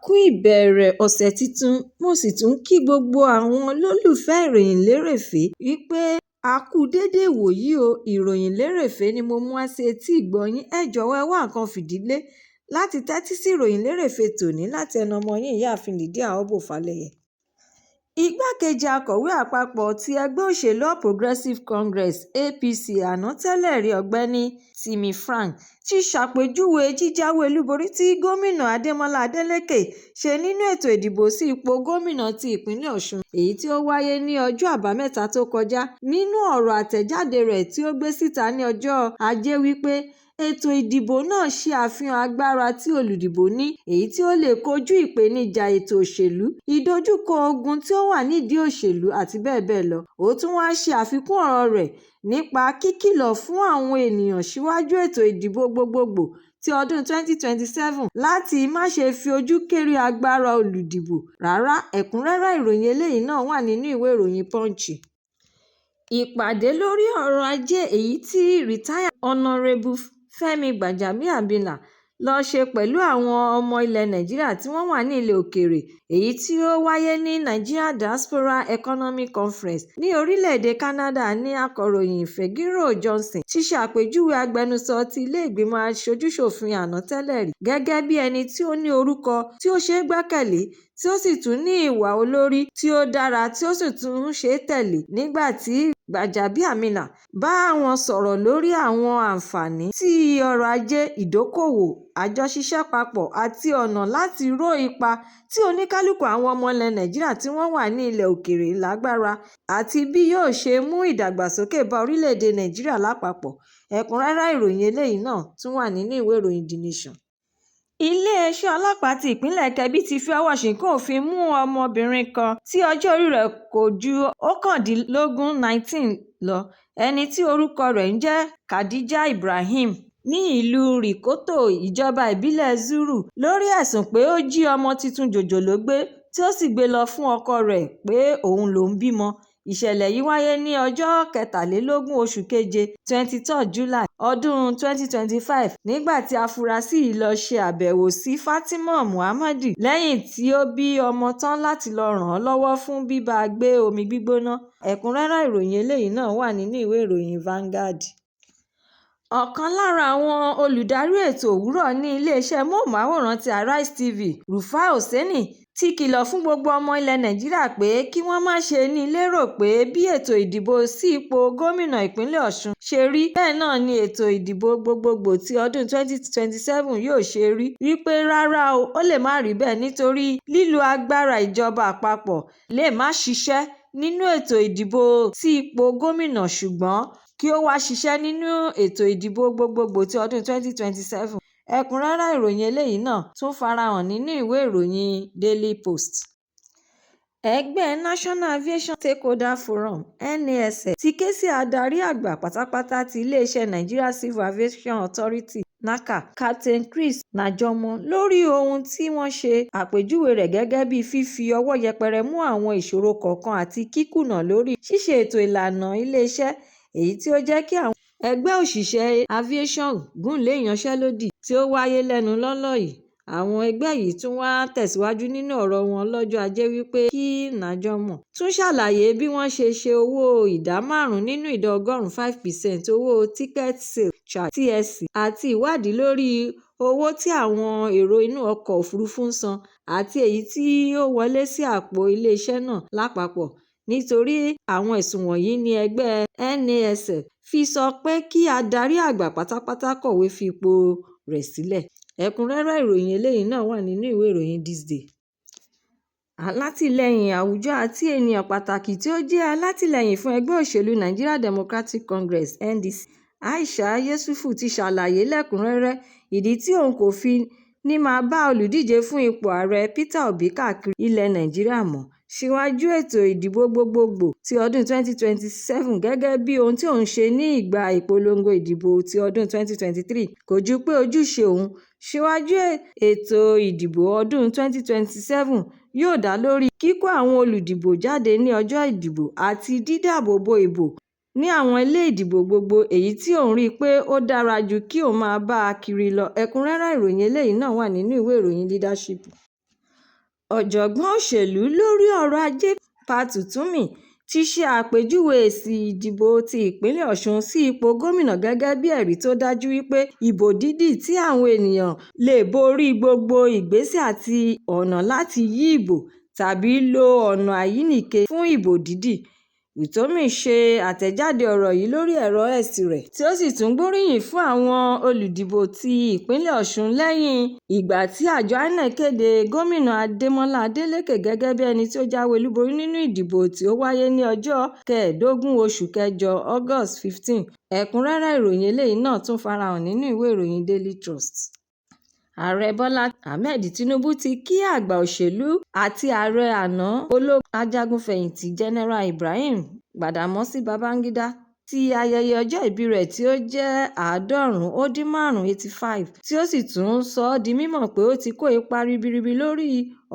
Kú ìbẹ̀rẹ̀ ọ̀sẹ̀ tuntun, mo sì tún kí gbogbo àwọn olólùfẹ́ ìròyìn lérèfé wípé a kú déédé ìwòyí o. Ìròyìn lérèfé ni mo mú wá sí etí ìgbọ́ yín. Ẹ jọ̀wọ́, ẹ wá nǹkan fìdílé láti tẹ́tí sí ìròyìn lérèfé tòní láti ẹnu ọmọ yín, Ìyáàfin Lydia Obò Falẹyẹ. Igbákejì akọ̀wé àpapọ̀ ti ẹgbẹ́ òṣèlú All Progressives Congress (APC) àná tẹ́lẹ̀rí, Ọ̀gbẹ́ni Timi Frank, ti ṣàpèjúwe jíjáwé olúborí tí gómìnà Adémọ́lá Adélékè ṣe nínú ètò ìdìbò sí ipò gómìnà ti ìpínlẹ̀ Ọ̀ṣun, èyí tí ó wáyé ní ọjọ́ Àbámẹ́ta tó kọjá, nínú ọ̀rọ̀ àtẹ̀jáde rẹ̀ tí ó gbé síta ní ọjọ́ Ajé wípé ètò ìdìbò náà ṣe àfihàn agbára tí olùdìbò ní, èyí tí ó lè kojú ìpèníjà ètò òṣèlú, ìdojúkọ ogun tí ó wà nídìí òṣèlú àti bẹ́ẹ̀ bẹ́ẹ̀ lọ. Ó tún wá ṣe àfikún ọ̀rọ̀ rẹ̀ nípa kíkìlọ̀ fún àwọn ènìyàn síwájú ètò ìdìbò gbogbogbò ti ọdún 2027 láti má ṣe fi ojú kéré agbára olùdìbò rárá. Ẹ̀kúnrẹ́rẹ́ ìròyìn eléyìí náà wà nínú ìwé ìròyìn Punch. Ìpàdé lórí ọrọ̀ ajé èyí tí retired Honorable Fẹ́mi Gbàjàbíàmílà lọ ṣe pẹ̀lú àwọn ọmọ ilẹ̀ Nàìjíríà tí wọ́n wà ní ilẹ̀ òkèèrè, èyí tí ó wáyé ní Nigeria Diaspora Economic Conference ní orílẹ̀-èdè Canada, ní akọ̀ròyìn Fejiro Johnson ti ṣe àpèjúwe agbẹnusọ ti ilé ìgbìmọ̀ aṣojú-ṣòfin àná tẹ́lẹ̀rí gẹ́gẹ́ bí ẹni tí ó ní orúkọ tí ó ṣeé gbẹ́kẹ̀lé, tí ó sì tún ní ìwà olórí tí ó dára tí ó sì tún ṣeé tẹ̀lé, nígbà tí Gbàjàbíàmílà bá wọn sọ̀rọ̀ lórí àwọn àǹfààní tí ọrọ̀ ajé, ìdókòwò, àjọṣiṣẹ́ papọ̀ àti ọ̀nà láti ró ipa tí oníkálukú àwọn ọmọ ilẹ̀ Nàìjíríà tí wọ́n wà ní ilẹ̀ òkèèrè lágbára àti bí yóò ṣe mú ìdàgbàsókè bá orílẹ̀-èdè Nàìjíríà lápapọ̀. Ẹ̀kúnrẹ́rẹ́ ìròyìn eléyìí náà tún wà nínú ìwé ìròyìn The Nation. Iléeṣẹ́ ọlọ́pàá ti ìpínlẹ̀ Kebbi ti fi ọwọ́ ṣìnkún òfin mú ọmọbìnrin kan tí ọjọ́ orí rẹ̀ kò ju 19 19 lọ, ẹni tí orúkọ rẹ̀ ń jẹ́ Khadija Ibrahim, ní ìlú Rikoto, ìjọba ìbílẹ̀ Zuru, lórí ẹ̀sùn pé ó jí ọmọ tuntun jòjòló gbé tí ó sì gbé lọ fún ọkọ rẹ̀ pé òun lòún bímọ. Ìṣẹ̀lẹ̀ yìí wáyé ní ọjọ́ 23 oṣù keje 23 July, ọdún 2025, nígbà tí afurasí yìí lọ ṣe àbẹ̀wò sí Fatima Mohammed lẹ́yìn tí ó bí ọmọ tán láti lọ ràn án lọ́wọ́ fún bíbá a gbé omi gbígbóná. Ẹ̀kúnrẹ́rẹ́ ìròyìn eléyìí náà wà nínú ìwé ìròyìn Vanguard. Ọ̀kan lára àwọn olùdarí ètò Òwúrọ̀ ní iléeṣẹ́ móhùnmáwòrán ti Arise TV, Rufai Oseni, ti kìlọ̀ fún gbogbo ọmọ ilẹ̀ Nàìjíríà pé kí wọ́n má ṣe ní lérò pé bí ètò ìdìbò sí ipò gómìnà ìpínlẹ̀ Ọ̀ṣun ṣe rí bẹ́ẹ̀ náà ni ètò ìdìbò gbogbogbò ti ọdún 2027 yóò ṣe rí, wípé rárá o, ó lè má rí bẹ́ẹ̀ nítorí lílo agbára ìjọba àpapọ̀ lè má ṣiṣẹ́ nínú ètò ìdìbò sí ipò gómìnà ṣùgbọ́n kí ó wá ṣiṣẹ́ nínú ètò ìdìbò gbogbogbò ti ọdún 2027. Ẹ̀kúnrẹ́rẹ́ ìròyìn eléyìí náà tún farahàn nínú ìwé ìròyìn Daily Post. Ẹgbẹ́ National Aviation Stakeholder Forum (NASF) ti ké sí adarí àgbà pátápátá ti iléeṣẹ́ Nigeria Civil Aviation Authority (NACA), Captain Chris Najomo, lórí ohun tí wọ́n ṣe àpèjúwe rẹ̀ gẹ́gẹ́ bíi fífi ọwọ́ yẹpẹrẹ mú àwọn ìṣòro kọ̀ọ̀kan àti kíkùnà lórí ṣíṣe ètò ìlànà iléeṣẹ́, èyí tí ó jẹ́ kí àwọn ẹgbẹ́ òṣìṣẹ́ aviation gùn lé ìyanṣẹ́lódì tí ó wáyé lẹ́nu lọ́ọ́lọ́ yìí. Àwọn ẹgbẹ́ yìí tún wá tẹ̀síwájú nínú ọ̀rọ̀ wọn lọ́jọ́ Ajé wípé kí Najomo tún ṣàlàyé bí wọ́n ṣe ṣe owó ìdá márùn-ún nínú ìdá ọgọ́rùn-ún 5% owó Ticket Sale Charge (TSC) àti ìwádìí lórí owó tí àwọn èrò inú ọkọ̀ òfurufú ń san àti èyí tí ó wọlé sí àpò iléeṣẹ́ náà lápapọ̀. Nítorí àwọn ẹ̀sùn wọ̀nyí ní ẹgbẹ́ NASF fi sọ pé kí adarí àgbà pátápátá kọ̀wé fi ipò rẹ̀ sílẹ̀. Ẹ̀kúnrẹ́rẹ́ ìròyìn eléyìí náà wà nínú ìwé ìròyìn This Day. Alátìlẹyìn àwùjọ àti ènìyàn pàtàkì tí ó jẹ́ alátìlẹyìn fún ẹgbẹ́ òṣèlú Nigeria Democratic Congress (NDC), Aisha Yesufu, ti ṣàlàyé lẹ́kùnrẹ́rẹ́ ìdí tí òun kò fi ní máa bá olùdíje fún ipò ààrẹ Peter Obi káàkiri ilẹ̀ Nàìjíríà mọ́ síwájú ètò ìdìbò gbogbogbò ti ọdún 2027 gẹ́gẹ́ bí ohun tí òun ṣe ní ìgbà ìpolongo ìdìbò ti ọdún 2023 kò ju pé ojúṣe òun síwájú ètò ìdìbò ọdún 2027 yóò dá lórí kíkó àwọn olùdìbò jáde ní ọjọ́ ìdìbò àti dídáàbò bo ìbò ní àwọn ilé ìdìbò gbogbo, èyí tí òun rí pé ó dára ju kí òun máa bá a kiri lọ. Ẹ̀kúnrẹ́rẹ́ ìròyìn eléyìí náà wà nínú ìwé ìròyìn Leadership. Ọ̀jọ̀gbọ́n òṣèlú lórí ọrọ̀ ajé Pat Utomi ti ṣe àpèjúwe èsì ìdìbò ti ìpínlẹ̀ Ọ̀ṣun sí ipò gómìnà gẹ́gẹ́ bí ẹ̀rí tó dájú wípé ìbò dídì tí àwọn ènìyàn lè borí gbogbo ìgbésẹ̀ àti ọ̀nà láti yí ìbò tàbí lo ọ̀nà àìyíníkè fún ìbò dídì. Utomi ṣe àtẹ̀jáde ọ̀rọ̀ yìí lórí ẹ̀rọ X rẹ̀ tí ó sì tún gbóríyìn fún àwọn olùdìbò ti ìpínlẹ̀ Ọ̀ṣun lẹ́yìn ìgbà tí àjọ INEC kéde gómìnà Adémọ́lá Adélékè gẹ́gẹ́ bí ẹni tí ó jáwé olúborí nínú ìdìbò tí ó wáyé ní ọjọ́ kẹẹ̀ẹ́dógún oṣù kẹjọ August 15. Ẹ̀kúnrẹ́rẹ́ ìròyìn eléyìí náà tún farahàn nínú ìwé ìròyìn Daily Trust. Ààrẹ Bọ́lá Ahmed Tinubu ti kí àgbà òṣèlú àti ààrẹ àná ológun ajagun-fẹ̀yìntì Jẹnẹra Ibrahim Badamọ́sí Babangida ti ayẹyẹ ọjọ́ ìbí rẹ̀ tí ó jẹ́ 85 85, tí ó sì tún sọ ọ́ di mímọ̀ pé ó ti kó ipa ribiribi lórí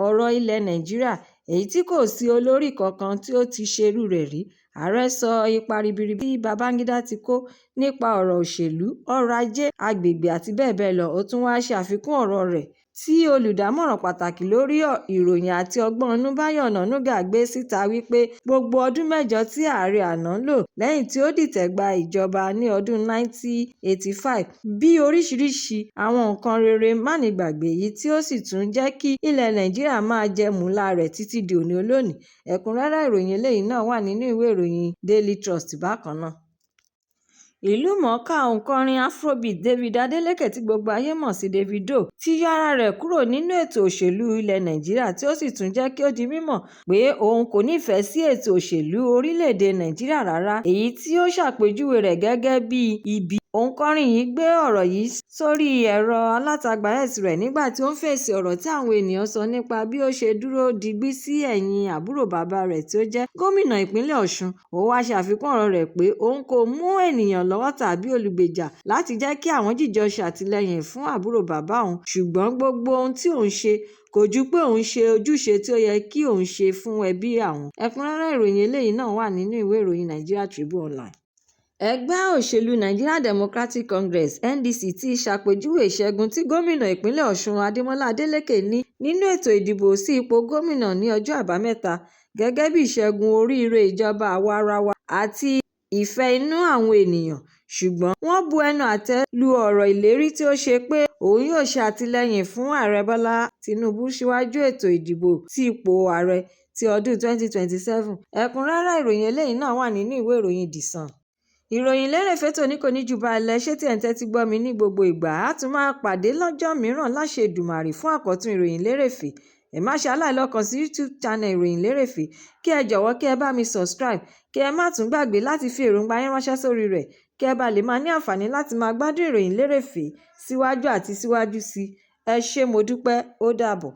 ọ̀rọ̀ ilẹ̀ Nàìjíríà, èyí tí kò sí olórí kankan tí ó tíì ṣerú rẹ̀ rí. Ààrẹ sọ ipa ribiribi tí Babangida ti kó nípa ọ̀rọ̀ òṣèlú, ọrọ̀ ajé, agbègbè àti bẹ́ẹ̀ bẹ́ẹ̀ lọ. Ó tún wáá ṣe àfikún ọ̀rọ̀ rẹ̀ tí olùdámọ̀ràn pàtàkì lórí ìròyìn àti ọgbọ́n-inú Báyọ̀ Ọ̀nànúgà gbé síta wípé gbogbo ọdún mẹ́jọ tí ààrẹ àná lò lẹ́yìn tí ó dìtẹ̀ gba ìjọba ní ọdún 1985 bí oríṣiríṣii àwọn nǹkan rere mánigbàgbé èyí tí ó sì tún jẹ́ kí ilẹ̀ Nàìjíríà máa jẹ mùúlà rẹ̀ títí di òní olónìí. Ẹ̀kúnrẹ́rẹ́ ìròyìn eléyìí náà wà nínú ìwé ìròyìn Daily Trust bákan náà. Ìlúmọ̀ọ́ká òǹkọrin Afrobeat David Adeleke tí gbogbo ayé mọ̀ sí Davido ti yọ ara rẹ̀ kúrò nínú ètò òṣèlú ilẹ̀ Nàìjíríà tí ó sì tún jẹ́ kí ó di mímọ̀ pé òun kò nífẹ̀ẹ́ sí ètò òṣèlú orílẹ̀-èdè Nàìjíríà rárá, èyí tí ó ṣàpèjúwe rẹ̀ gẹ́gẹ́ bí ibi. Òǹkọrin yìí gbé ọ̀rọ̀ yìí sórí ẹ̀rọ alátagbà X rẹ̀ nígbà tí ó ń fèsì ọ̀rọ̀ tí àwọn ènìyàn sọ nípa bí ó ṣe dúró digbí sí ẹ̀yìn àbúrò bàbá rẹ̀ tí ó jẹ́ gómìnà ìpínlẹ̀ Ọ̀ṣun. Ó wáá ṣe àfikún ọ̀rọ̀ rẹ̀ pé òun kò mú ènìyàn lọ́wọ́ tàbí olùgbèjà láti jẹ́ kí àwọn jíjọ ṣàtìlẹ́yìn fún àbúrò bàbá òun, ṣùgbọ́n gbogbo ohun tí òun ṣe kò ju pé òun ṣe ojúṣe tí ó yẹ kí òun ṣe fún ẹbí àwọn. Ẹ̀kúnrẹ́rẹ́ ìròyìn eléyìí náà wà nínú ìwé ìròyìn Nigeria Tribune Online. Ẹgbẹ́ òṣèlú Nigeria Democratic Congress (NDC) ti ṣàpèjúwe ìṣẹ́gun tí gómìnà ìpínlẹ̀ Ọ̀ṣun Adémọ́lá Adélékè ní nínú ètò ìdìbò sí ipò gómìnà ní ọjọ́ Àbámẹ́ta gẹ́gẹ́ bí ìṣẹ́gun oríire ìjọba àwa-arawa àti ìfẹ́ inú àwọn ènìyàn, ṣùgbọ́n wọ́n bu ẹnu àtẹ́ lu ọ̀rọ̀ ìlérí tí ó ṣe pé òun yóò ṣe àtìlẹ́yìn fún Ààrẹ Bọ́lá Tinubu síwájú ètò ìdìbò sí ipò ààrẹ ti ọdún 2027. Ẹ̀kúnrẹ́rẹ́ ìròyìn eléyìí náà wà nínú ìwé ìròyìn The Sun. Ìròyìn lérèfé tòní kò ní jù báyìí lọ. Ẹ ṣé tí ẹ̀ ń tẹ́tí gbọ́ mi ní gbogbo ìgbà. A tún máa pàdé lọ́jọ́ mìíràn láṣẹ Èdùmàrè fún àkọ́tún ìròyìn lérèfé. Ẹ má ṣe aláìlọ kàn sí YouTube channel ìròyìn lérèfé, kí ẹ jọ̀wọ́ kí ẹ bá mi subscribe, kí ẹ má tún gbàgbé láti fi èròǹgbà yín ránṣẹ́ sórí rẹ̀ kí ẹ bá lè máa ní àǹfààní láti máa gbádùn ìròyìn lérèfé síwájú àti síwájú sí i. Ẹ ṣé, mo dúpẹ́, ó dàbọ̀.